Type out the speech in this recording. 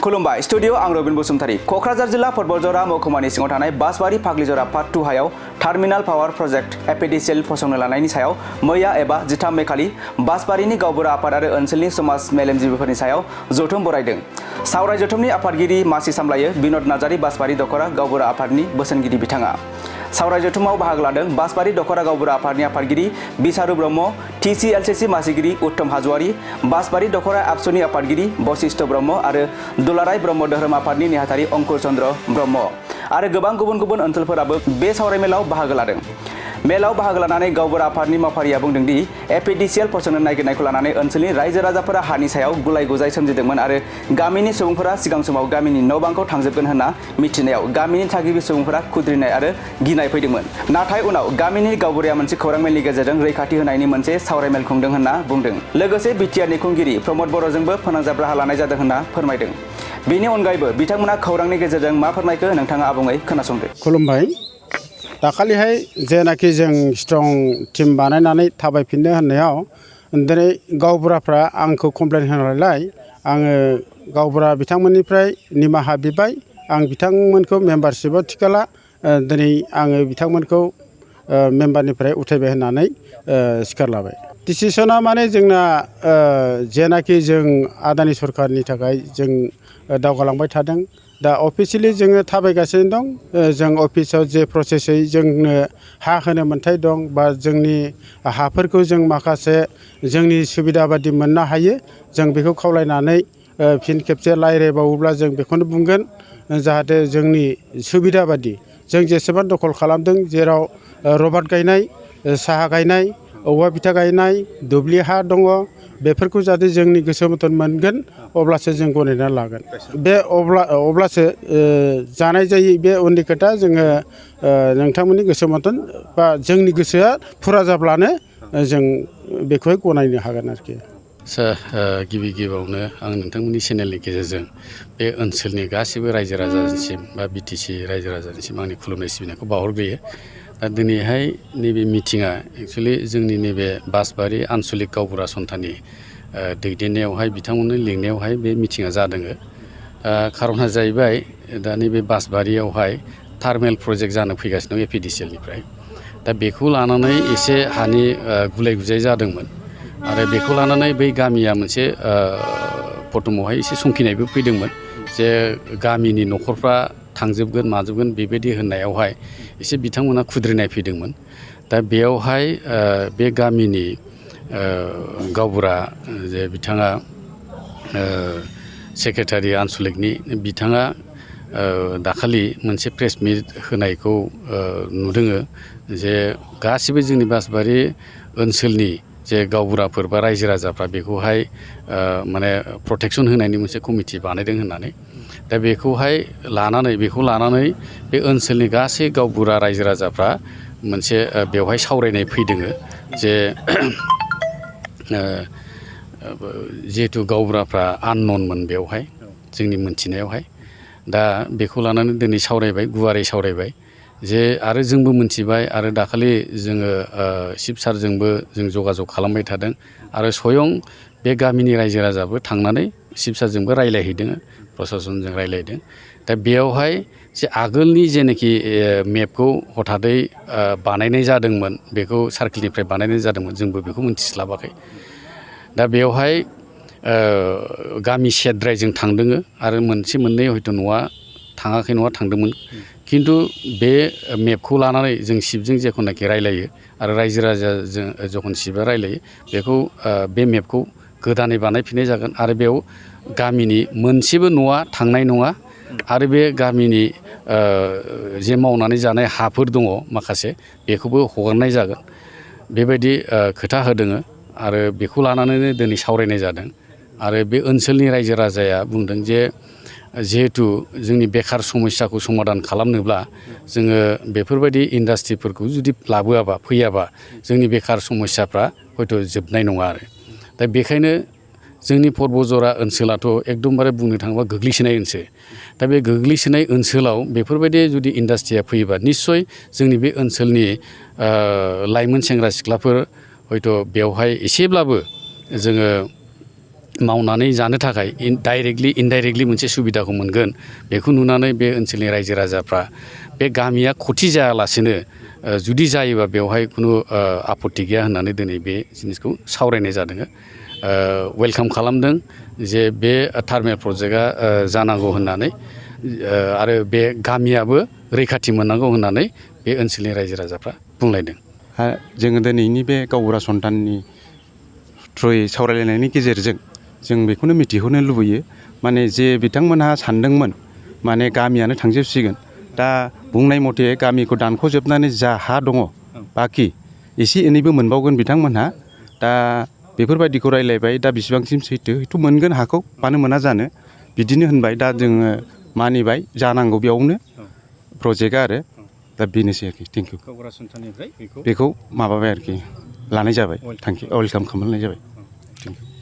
खुलुमबाय स्टुडियो आं रबिन बसुमतारी कक्राझार जिल्ला फटबलजरा महकुमानि सिङाव थानाय बासबारि फाग्लिजरा पार्ट 2 हायाव टार्मिनाल पावार प्रोजेक्ट एपिडिसिएल फसंनो लानायनि सायाव मैया एबा 13 मे खालि बासबारिनि गावबुरा आफाद आरो ओनसोलनि समाज मेलेमजिबिफोरनि सायाव जथुम बरायदों। सावराय जथुमनि आफादगिरि मासि सामलायो बिनोद नार्जारी बासबारि दखरा गावबुरा आफादनि बोसोनगिरि बिथाङा। सावराय जथुमाव बाहागो लादों बासबारि दखरा गावबुरा आफादनि आफादगिरि बिसारु ब्रह्म, TCLCC मासिगिरि उत्तम हाजवारी, बासबारि दखरा आबसुनि आफादगिरि बशिष्ठ ब्रह्म आरो दुलाराय ब्रह्म धोरोम आफादनि नेहाथारि अंकुर चन्द्र ब्रह्म आरो गोबां गुबुन गुबुन ओनसोलफोराबो बे सावरायमेलाव बाहागो लादों। मेलाव बाहागो लानानै गावबुरा आफादनि मावफारिया बुंदों दि एपिडिसिएल फसंनो नागिरनायखौ लानानै ओनसोलनि रायजो राजाफोरा हानि सायाव गुलाय गुजाय सोमजिदोंमोन आरो गामिनि सुबुंफोरा सिगां समाव गामिनि न' बांखौ थांजोबगोन होनना मिथिनायाव गामिनि थागिबि सुबुंफोरा खुद्रिनाय आरो गिनाय फैदोंमोन। नाथाय उनाव गामिनि गावबुराया मोनसे खौरां मेलनि गेजेरजों रैखाथि होनायनि मोनसे सावरायमेल खुंदों होनना बुंदों। लोगोसे बिटिआरनि खुंगिरि प्रमद बर'जोंबो फोनांजाब राहा लानाय जादों होनना फोरमायदों। बेनि अनगायैबो बिथांमोना खौरांनि गेजेरजों मा फोरमायखो नोंथाङा आबुङै खोनासंदो। खुलुमबाय। दाखालिहाय जेनाखि जों स्ट्रं टिम बानायनानै थाबायफिननो होननायाव दिनै गावबुराफ्रा आंखौ कमप्लेन होनायलाय आङो गावबुरा बिथांमोननिफ्राय निमाहा बिबाय। आं बिथांमोनखौ मेम्बारशिपआव थिखाला दिनै आङो बिथांमोनखौ मेम्बारनिफ्राय उथायबाय होननानै सिखार लाबाय। डिसिसना माने जोंना जेनाखि जों आदानि सरकारनि थाखाय जों दावगालांबाय थादों। दा अफिसियेलि जोङो थाबायगासिनो दं। जों अफिसाव जे प्रसेसै जोंनो हा होनो मोन्थाय दं बा जोंनि हाफोरखौ जों माखासे जोंनि सुबिदा बादि मोननो हायो। जों बेखौ खावलायनानै फिन खेबसे रायज्लायबावोब्ला जों बेखौनो बुंगोन जाहाथे जोंनि सुबिदा बादि जों जेसेबां दखल खालामदों जेराव रबार गायनाय, साहा गायनाय, औवा बिथा गायनाय, दुब्लि हा दङ बेफोरखौ जाहाथे जोंनि गोसो मथन मोनगोन अब्लासो जों गनायना लागोन। बे अब्लासो जानाय जायै बे उननि खोथा जोङो नोंथांमोननि गोसो मथन बा जोंनि गोसोआ फुरा जाब्लानो जों बेखौहाय गनायनो हागोन आरोखि। गिबि गिबियावनो आं नोंथांमोननि चेनेलनि गेजेरजों बे ओनसोलनि गासिबो रायजो राजानिसिम बा BTC रायजो राजानिसिम आंनि खुलुमनाय सिबिनायखौ बावहरग्रोयो। दा दिनैहाय नैबे मिटिङा एक्सुवेलि जोंनि नैबे बासबारि आनसलिक गावबुरा सन्थाननि दैदेननायावहाय बिथांमोननि लिंनायावहाय बे मिटिङा जादों। खारना जाहैबाय दा नैबे बासबारियावहाय टार्मिनेल प्रजेक्ट जानो फैगासिनो दं एपिडिसिएलनिफ्राय। दा बेखौ लानानै एसे हानि गुलाय गुजाय जादोंमोन आरो बेखौ लानानै बै गामिया मोनसे प्रथमावहाय एसे समखिनायबो फैदोंमोन जे गामिनि न'खरफ्रा थांजोबगोन माजोबगोन बेबायदि होननायावहाय एसे बिथांमोना खुद्रिनाय फैदोंमोन। दा बेयावहाय बे गामिनि गावबुरा जे बिथाङा सेक्रेटारि आनसलिकनि बिथाङा दाखालि मोनसे प्रेस मिट होनायखौ नुदों जे गासिबो जोंनि बासबारि ओनसोलनि जे गावबुराफोर बा रायजो राजाफ्रा बेखौहाय माने प्रटेकसन होनायनि मोनसे कमिटि बानायदों होननानै। दा बेखौ लानानै बे ओनसोलनि गासै गावबुरा रायजो राजाफ्रा मोनसे बेवहाय सावरायनाय फैदों जे जिहेथु गावबुराफ्रा आनननमोन बेवहाय जोंनि मोनथिनायावहाय। दा बेखौ लानानै दिनै सावरायबाय, गुवारै सावरायबाय जे आरो जोंबो मोनथिबाय आरो दाखालि जोङो चिफ सारजोंबो जों जगाजग खालामबाय थादों आरो स्वयं बे गामिनि रायजो राजाबो थांनानै चिफ सारजोंबो रायज्लायहैदों, प्रसासनजों रायज्लायदों। दा बेयावहाय जे आगोलनि जेनाखि मेपखौ हथादै बानायनाय जादोंमोन, बेखौ सार्किलनिफ्राय बानायनाय जादोंमोन, जोंबो बेखौ मोनथिस्लाबाखै। दा बेवहाय गामि सेरद्राय जों थांदों आरो मोनसे मोननै हयथ' न'आ थाङाखै नङा थांदोंमोन। खिन्थु बे मेपखौ लानानै जों चिफजों जेखौनाखि रायलायो आरो रायजो राजाजों जखन चिफआ रायलायो बेखौ बे मेपखौ गोदानै बानायफिननाय जागोन आरो बेयाव गामिनि मोनसेबो न'आ थांनाय नङा आरो बे गामिनि जे मावनानै जानाय हाफोर दङ माखासे बेखौबो हगारनाय जागोन बेबायदि खोथा होदों आरो बेखौ लानानैनो दिनै सावरायनाय जादों। आरो बे ओनसोलनि रायजो राजाया बुंदों जे जिहेथु जोंनि बेखार समस्याखौ समाधान खालामनोब्ला जोङो बेफोरबायदि इन्डास्ट्रिफोरखौ जुदि लाबोआबा फैयाबा जोंनि बेखार समस्याफ्रा हयथ' जोबनाय नङा आरो। दा बेखायनो जोंनि पर्बजरा ओनसोलाथ' एकदमबारे बुंनो थाङोबा गोग्लैसोनाय ओनसोल। दा बे गोग्लैसोनाय ओनसोलाव बेफोरबायदि जुदि इन्डास्ट्रिया फैयोबा निस्सय जोंनि बे ओनसोलनि लाइमोन सेंग्रा सिख्लाफोर हयथ' बेवहाय एसेब्लाबो जोङो मावनानै जानो थाखाय डाइरेक्टलि इनडाइरेक्टलि मोनसे सुबिदाखौ मोनगोन बेखौ नुनानै बे ओनसोलनि रायजो राजाफ्रा बे गामिया खथि जायालासेनो जुदि जायोबा बेवहाय खुनु आपत्ति गैया होननानै दिनै बे जिनिसखौ सावरायनाय जादों वेलकाम खालामदों जे बे टार्मिनेल प्रजेक्टआ जानांगौ होननानै आरो बे गामियाबो रैखाथि मोननांगौ होननानै बे ओनसोलनि रायजो राजाफ्रा बुंलायदों। जोङो दिनैनि बे गावबुरा सन्थाननि थ्रुयै सावरायलायनायनि गेजेरजों जों बेखौनो मिथिहोनो लुबैयो माने जे बिथांमोनहा सानदोंमोन माने गामियानो थांजोबसिगोन दा बुंनाय मथे गामिखौ दानख'जोबनानै जा हा दङ बाखि एसे एनैबो मोनबावगोन बिथांमोनहा दा बेफोरबायदिखौ रायलायबाय दा बेसेबांसिम सैथो हयथ' मोनगोन हाखौ मानो मोना जानो बिदिनो होनबाय दा जोङो मानिबाय जानांगौ बेयावनो प्रजेक्टआ आरो दा बेनोसै आरोखि थेंक इउ बेखौ माबाबाय आरोखि लानाय जाबाय थेंक इउ वेलकाम खालामनाय जाबाय थेंक इउ।